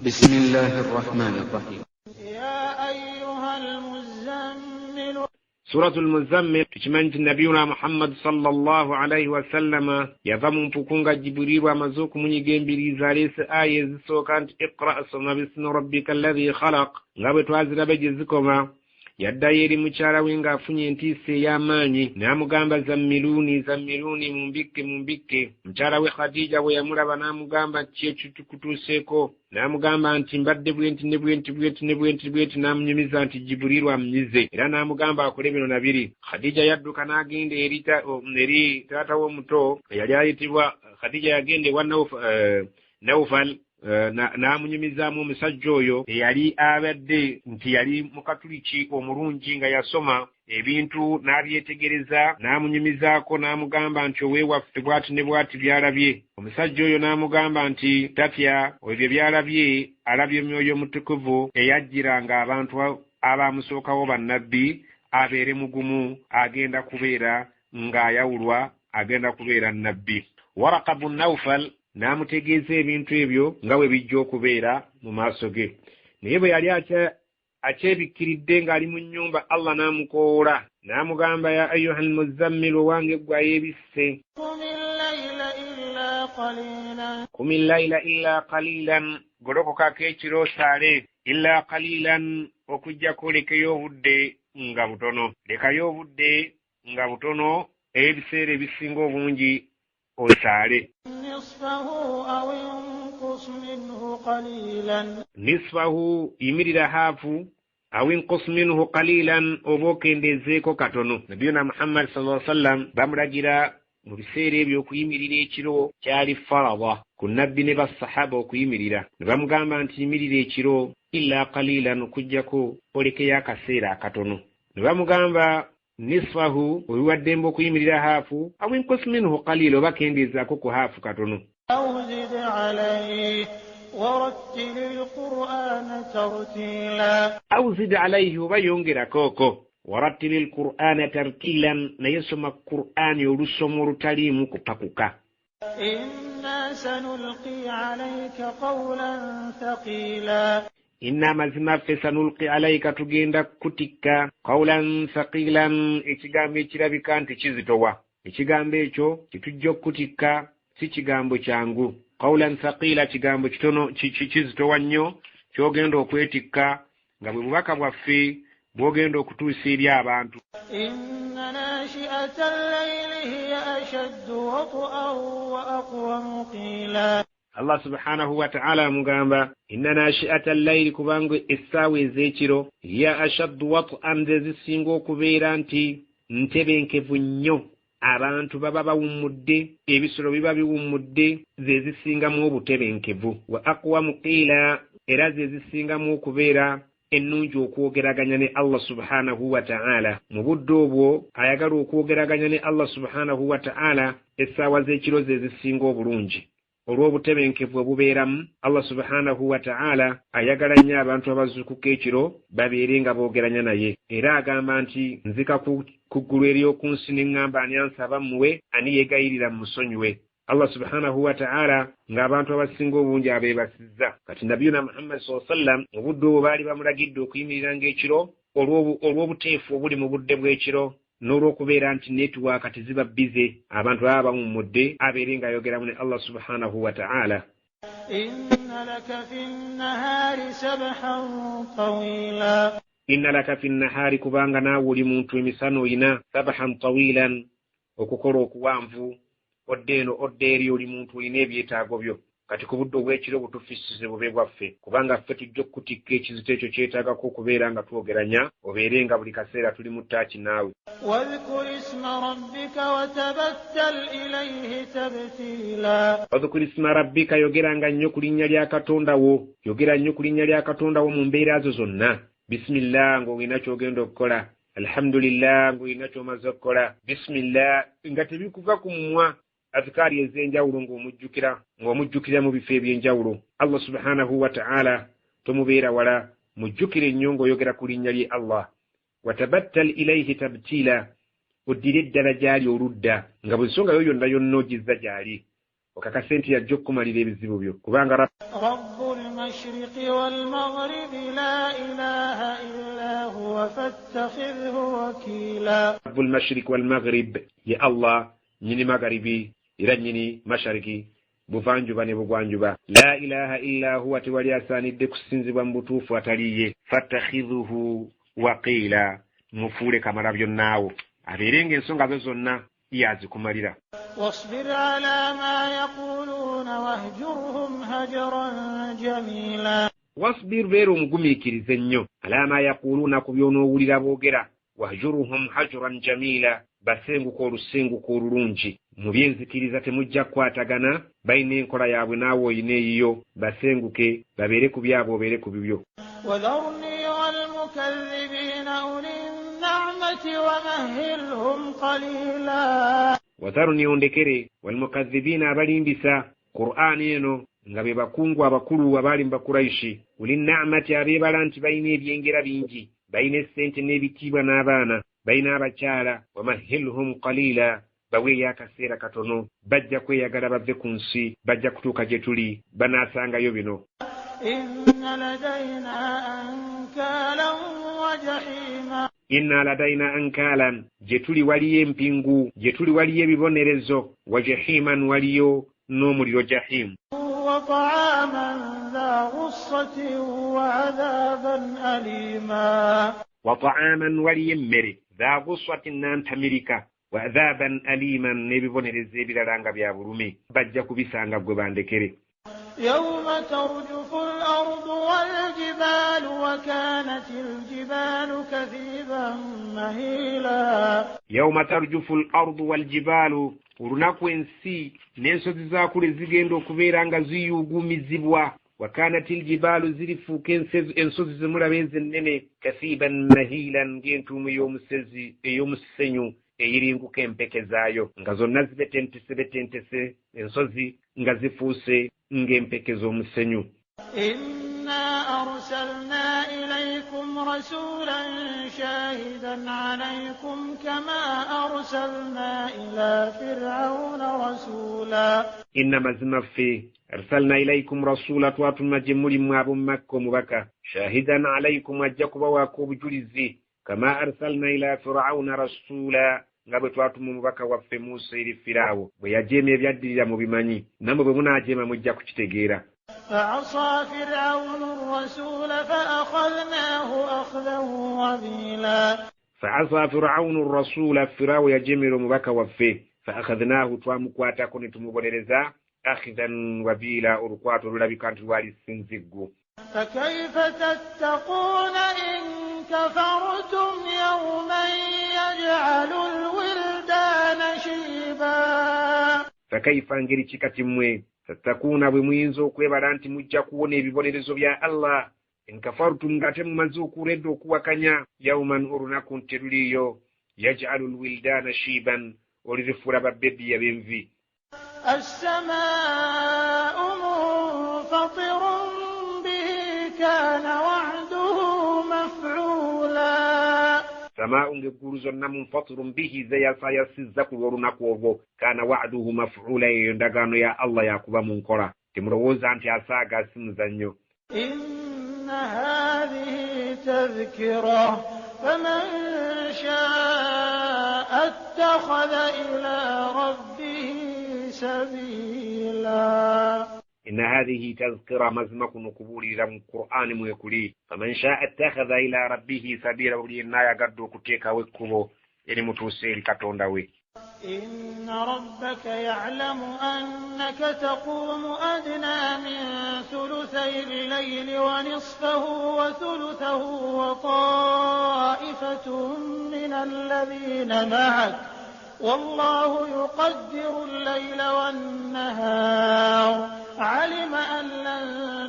بسم الله الرحمن الرحيم. يا أيها المزمل. Suratu Lmuzammil. Tukimanyi nti Nabiyuna Muhammad sallallahu alaihi wasallama yava mu mpuku nga Jibuliru amaze okumunyiga embiriizi, aleese aya ezisooka nti iqra, soma, bismi rabbika alladhi khalaq, nga bwe twazirabe gye zikoma. Yaddayo eri mukyala we ng'afunye entiisa ey'amaanyi, n'amugamba zammiruuni, zammiruuni, mumbikke, mumbikke. Mukyala we Khadija bwe yamulaba n'amugamba, ki ekitukutuuseeko? N'amugamba nti mbadde bwenti ne bwenti bwenti ne bwenti bwenti, n'amunyumiza nti Jibuliru amunyize era n'amugamba akole bino na biri. Khadija yadduka n'agenda eri taata w'omuto eyali ayitibwa Khadija. Yagenda ewa Naufal, n'amunyumizaamu omusajja oyo eyali abadde nti yali mukatuliki omulungi nga yasoma ebintu n'abyetegereza, n'amunyumizaako n'amugamba nti oweewaffe bw'ati ne bw'ati by'alabye. Omusajja oyo n'amugamba nti tatya, ebyo by'alabye alabye Mwoyo Mutukuvu eyajjiranga abantu abamusookawo bannabbi, abeere mugumu, agenda kubeera ng'ayawulwa, agenda kubeera nnabbi. Waraka bun Naufal n'amutegeeza ebintu ebyo nga bwe bijja okubeera mu maaso ge. Naye bwe yali akyebikkiridde ng'ali mu nnyumba, Allah n'amukowoola n'amugamba, ya ayuha almuzammilu, owange ggwe ayeebisse, قم الليل إلا قليلا. Kumi llaila illa qalilan, golokokako ekiro osaale, illa qalilan, okuggyako olekeyo obudde nga butono, lekayo obudde nga butono, ebiseera ebisinga obungi osaale. نصفه أو انقص منه قليلا. Nisfahu, yimirira haafu, aw inqus minhu qalilan, oba okendeezeeko katono. Nabiyuna Muhammad sallallahu sallam bamulagira mu biseera ebyo okuyimirira ekiro. Kyali farada ku nabbi ne basahaba okuyimirira, ne bamugamba nti yimirira ekiro illa qalilan, okuggyako olekeyo akaseera akatono. Ne bamugamba nisfahu, obiwaddembe okuyimirira haafu, aw inqus minhu qalila, oba kendeezaako ku haafu katono. أو زد عليه ورتل القرآن ترتيلا. Aw zid alaihi, oba yongerakooko, warattili lqur'ana tartilan, naye soma Qur'ani olusoma olutaliimu kupakuka. إنا سنلقي عليك قولا ثقيلا. Inna, amazima ffe, sanulqi alaika, tugenda kutikka, qawlan thaqilan, ekigambo ekirabika nti kizitowa. Ekigambo ekyo kitujja okukutikka si kigambo kyangu. Qawlan thaqila, kigambo kitono kizitowa nnyo kyogenda okwetikka, nga bwe bubaka bwaffe bw'ogenda okutuusa eri abantu. إن ناشئة الليل هي أشد وطئا وأقوم قيلا. Allah subhanahu wataala amugamba inna nashiata llaili, kubanga essaawa ez'ekiro, hiya ashaddu watan, ze zisinga okubeera nti ntebenkevu nnyo, abantu baba bawummudde, ebisolo biba biwummudde, ze zisingamu obutebenkevu, wa aqwamu qiila, era ze zisingamu okubeera ennungi okwogeraganya ne Allah subhanahu wataala. Mu budde obwo ayagala okwogeraganya ne Allah subhanahu wataala, essaawa z'ekiro ze zisinga obulungi olw'obutebenkevu obubeeramu. Allah subhanahu wataala ayagala nnyo abantu abazuukuka ekiro babeere nga boogeranya naye, era agamba nti nzika ku ggulu ery'oku nsi ne ŋŋamba, ani ansaba mmuwe, ani yeegayirira mmusonyiwe? Allah subhanahu wataala ng'abantu abasinga obungi abeebasizza. Kati Nabiyuna Muhammad saa sallam mu budde obwo baali bamulagidde okuyimiriranga ekiro olw'obuteefu obuli mu budde bw'ekiro, n'olw'okubeera nti netiwaaka teziba bize, abantu baba bawummudde, abeere ng'ayogeramu ne Allah subhanahu wataala. إن لك في النهار سبحا طويلا. Inna laka fi nnahaari, kubanga naawe oli muntu emisana oyina, sabahan tawilan, okukola okuwanvu, odda eno odda eri, oli muntu olina ebyetaago byo. Kati ku budde obw'ekiro butufisize bube bwaffe, kubanga ffe tujja okukutikka ekizito ekyo kyetaagako okubeera nga twogeranya, obeere nga buli kaseera tuli mu ttaaki naawe. واذكر اسم ربك وتبتل إليه تبتيلا. Wadhkur isma rabbika, yogeranga nnyo ku linnya lya Katonda wo, yogera nnyo ku linnya lya Katonda wo mu mbeera zo zonna. Bisimillah ng'olina ky'ogenda okukola, alhamdulillah ng'olina ky'omaze okukola, bisimillah nga tebikuva ku mumwa, azikaari ez'enjawulo ng'omujjukira mu bifo eby'enjawulo. Allah subhanahu wa ta'ala tomubeera wala, mujjukire nnyo ng'oyogera ku linnya lye Allah. Watabattal ilaihi tabtiila, oddire eddala gy'ali oludda, nga buli nsonga yo yonna yonna ogizza gy'ali, okakase nti yajja okukumalira ebizibu byo, kubanga رب المشرق والمغرب لا إله إلا هو فاتخذه وكيلا. رب المشرق والمغرب ye Allah nyini magharibi era nyini mashariki, buvanjuba ne bugwanjuba. La ilaha illa huwa, tewali asaanidde kusinzibwa mu butuufu atali ye. Fattakhidhuhu waqiila, mufuule kamala byonnaawo, abeere ng'ensonga zo zonna yazikumalira. واصبر على ما يقولون واهجرهم هجرا جميلا. Wasbir, beera omugumiikirize nnyo, ala ma yaquluuna, ku by'onoowulira boogera. Wahjuruhum hajuran jamila, basenguka olusenguka olulungi. Mu byenzikiriza temujja kukwatagana, balina enkola yaabwe naawe oyina eyiyo, basenguke babeere ku byabwe obeere ku bibyo. وذرني والمكذبين أولي النعمة ومهلهم قليلا. Wazaruni, ondekere, walmukadhibiina, abalimbisa Qur'ani eno, nga be bakungu abakulu abaali mu Bakuraishi, uli naamati, abeebala nti balina ebyengera bingi, balina essente n'ebitiibwa n'abaana, balina abakyala. Wamahilhum qalila, baweeyo akaseera katono, bajja kweyagala bave ku nsi, bajja kutuuka gye tuli banaasangayo bino. إن لدينا أنكالا وجحيما. Inna ladaina ankaalan, gye tuli waliyo empingu, gye tuli waliyo ebibonerezo, wa jahiman, waliyo n'omuliro jahimu. وطعاما ذا غصة وعذابا أليما. Wa taaman, waliyo emmere, dha guswatin, nantamirika, wa adhaban aliman, n'ebibonerezo ebirala nga bya bulumi, bajja kubisanga gwe bandekere. يوم ترجف الأرض والجبال وكانت الجبال كثيبا مهيلا. Yauma tarjufu l ardu waljibaalu, olunaku ensi n'ensozi zaakule zigenda okubeera nga ziyugumizibwa. Wakanat ljibaalu, zirifuuka ensozi zemulaba ezo ennene, kathiban mahiilan, ng'entuumu y'omusezi ey'omusenyu eyiringuka empeke zaayo, nga zonna zibetentese betentese, ensozi nga zifuuse ng'empeke z'omusenyu. إنا أرسلنا إليكم رسولا شاهدا عليكم كما أرسلنا إلى فرعون رسولا. Inna, mazima ffe, arsalna ilaikum rasula, twatuma gye muli mmwe ab'omu Makka omubaka, shahidan alaikum, ajja kubawaako obujulizi, kama arsalna ila firauna rasula, nga bwe twatuma omubaka waffe Musa eri Firaawo. Bwe yajeema ebyaddirira mubimanyi, nammwe bwe munaajeema mujja kukitegeera. فعصى فرعون الرسول فأخذناه أخذا وبيلا. Faasa firaunu rasula, Firaawo yajeemera omubaka waffe, fa akhadhnaahu, twamukwatako ne tumubonereza, akhidhan wabiila, olukwato olulabika nti lwali sinziggu. فكيف تتقون إن كفرتم يوما يجعل الولدان شيبا. Fakaifa, ngeri ki kati mmwe, tattakuuna, bwe muyinza okwebala nti mujja kuwona ebibonerezo bya Allah, inkafartum, ng'ate mumaze okuredda okuwakanya, yauman, olunaku nti teruliiyo, yajalu lwildaana shiiban, olirifuula babbebi ab'envi. السماء منفطر به كان وعده مفعولا. Samaau, ng'eggulu zonna, munfatirun bihi, zeyasayasizza ku lw'olunaku olwo, kaana waduhu mafuula, eyo endagaano ya Allah yakuba mu nkola, temulowooza nti asaaga si muzannyo. إن هذه تذكرة فمن شاء اتخذ إلى ربه سبيلا. Inna hathihi tazkira, mazima kuno kubuulirira mu Qur'ani mwekuli, faman shaa ittakhadha ila rabbihi sabila, buli yenna ayagadde okuteekawo ekkubo erimutuusa eri Katonda we. إن ربك يعلم أنك تقوم أدنى من ثلثي الليل ونصفه وثلثه وطائفة من الذين معك والله يقدر الليل والنهار علم أن لن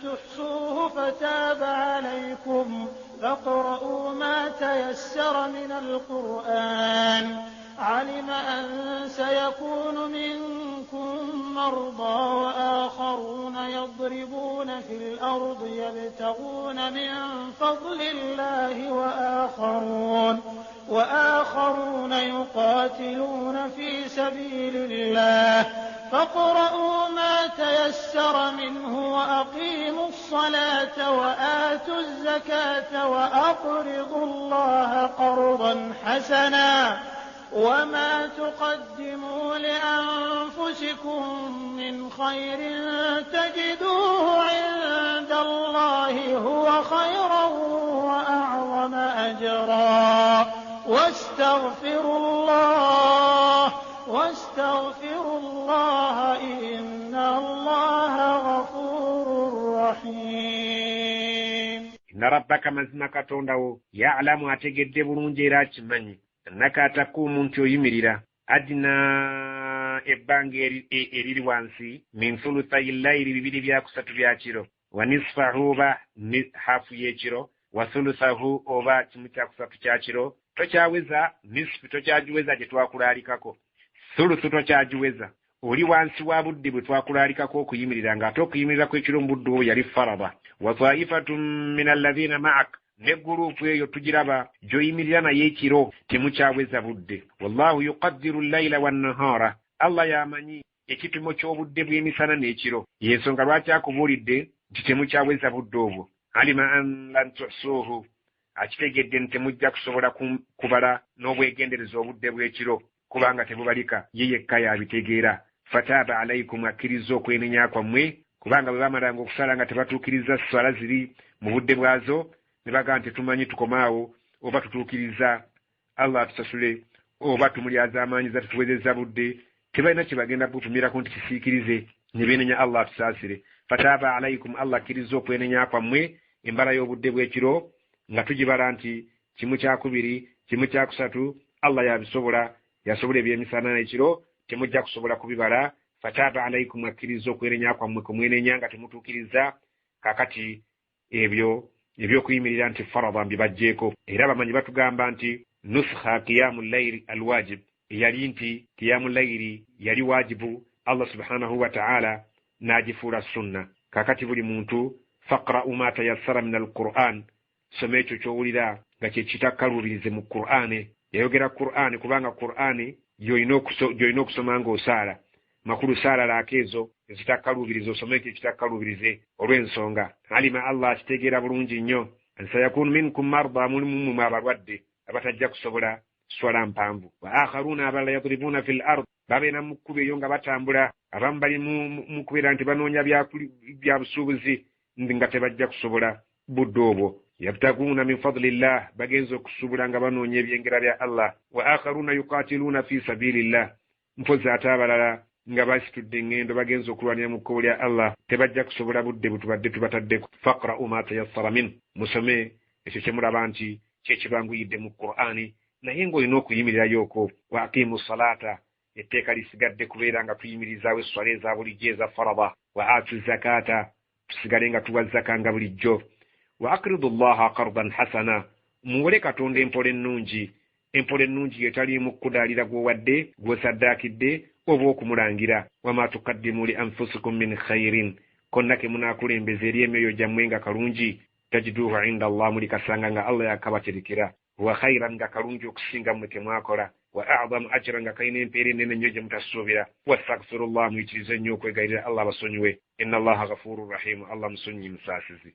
تحصوه فتاب عليكم فاقرؤوا ما تيسر من القرآن علم أن سيكون منكم مرضى وآخرون يضربون في الأرض يبتغون من فضل الله وآخرون يقاتلون في سبيل الله فاقرؤوا ما تيسر منه وأقيموا الصلاة. الصلاة وآتوا الزكاة وأقرضوا الله قرضا حسنا وما تقدموا لأنفسكم من خير تجدوه عند الله هو خيرا وأعظم أجرا واستغفروا الله إن الله غفور رحيم. إن ربك mazima Katonda wo ya'lamu ategedde bulungi era akimanyi annaka taqumu nti oyimirira adina ebbanga eriri wansi min thuluthayi layli 2/3 bya kiro wa nisfahu oba hafu y'ekiro wa thuluthahu oba 1/3 kya kiro. Tokyaweza nisfu, tokyagiweza gye twakulaalikako, thuluthu tokyagiweza. Oli wansi wa budde bwe twakulaalikako okuyimirira, ng'ate okuyimirira kw'ekiro mu budde obwo yali farada. Wa taifatun min alladhina ma'ak, ne gurupu eyo tugiraba gy'oyimirira naye ekiro temukyaweza budde. Wallahu yuqaddiru llaila wannahara, Allah y'amanyi ekipimo ky'obudde bw'emisana n'ekiro. Y'ensonga lwaki akubuulidde nti temukyaweza budde obwo. Alima an lan tuhsuuhu, akitegedde nti temujja kusobola kubala n'obwegendereza obudde bw'ekiro kubanga tebubalika, ye yekka y'abitegeera. Fataaba alaikum, akkiriza okwenenya kwammwe, kubanga bwe bamalanga okusala nga tebatuukiriza swala ziri mu budde bwazo ne bagamba nti tumanyi tukomaawo oba tutuukiriza Allah atusasule oba tumulyaza amaanyiza tutuwezezza budde, tebalina kye bagenda kutumirako nti kisiikirize ne beenenya Allah atusaasire. Fataaba alaikum, Allah akkiriza okwenenya kwammwe. Embala y'obudde bw'ekiro nga tugibala nti 1/2, 1/3, Allah yabisobola, yasobola ebyemisana n'ekiro temujja kusobola kubibala. Fataaba alaikum, akkiriza okwenenya kwammwe kumwenenya nga temutuukiriza. Kakati ebyo ebyokuyimirira nti farada mbibajjeeko. Era abamanyi batugamba nti nuskha qiyamu layli alwajib, yali nti qiyamu layli yali wajibu, Allah subhanahu wa ta'ala n'agifuula sunna. Kakati buli muntu faqra'u ma tayassara min alquran, soma ekyo ky'owulira nga kye kitakkaluubirize mu Qur'ane. Yayogera Qur'ane kubanga Qur'ane gy'olina okusoma ng'osaala. Makulu saala laako ezo ezitakkaluubirize, osome ekyo ekitakkaluubirize olw'ensonga. Alima, Allah akitegeera bulungi nnyo. Sayakunu minkum marda, mulimu mmwe abalwadde abatajja kusobola swala mpanvu. Wa akharuuna, abalala yadribuuna fil ard, babeera mu kkubo eyo nga batambula, abamu bali mu kubeera nti banoonya bya busuubuzi nga tebajja kusobola budde obwo. Yabtaguuna min fadlillah, bagenza okusuubula nga banoonya ebyengera bya Allah. Wa akharuuna yuqatiluuna fi sabilillah, mpozi ate abalala nga basitudde eŋŋendo bagenza okulwanira mu kkubo lya Allah, tebajja kusobola budde butubadde tubataddeko. Faqra'u ma tayassara min, musome ekyo kye mulaba nti kye kibanguyidde mu Qur'ani, naye ng'olina okuyimirirayoko. Wa aqimu salaata, etteeka lisigadde kubeera nga tuyimirizaawo esswala eza bulijjo eza farada. Wa atu zakata, tusigale nga tuwa zaka nga bulijjo. Wa akridu llaha qardan hasana, muwole Katonda empola ennungi. Empola ennungi etaliimu kukudaalira gw'owadde, gw'osaddaakidde oba okumulangira. Wama tukaddimu li anfusikum min khairin, konna ke munaakulembeza eri emyoyo gyammwe nga kalungi, tajiduhu inda Allah, mulikasanga nga Allah yakabaterekera. Wa khairan, nga kalungi okusinga mmwe ke mwakola. Wa a'zamu ajran, nga kalina empeera ennene nnyo gye mutasuubira. Wastaghfirullah, muyitirize nnyo okwegayirira Allah abasonyiwe. Inna Allaha ghafurur rahimu, Allah musonyi musaasizi.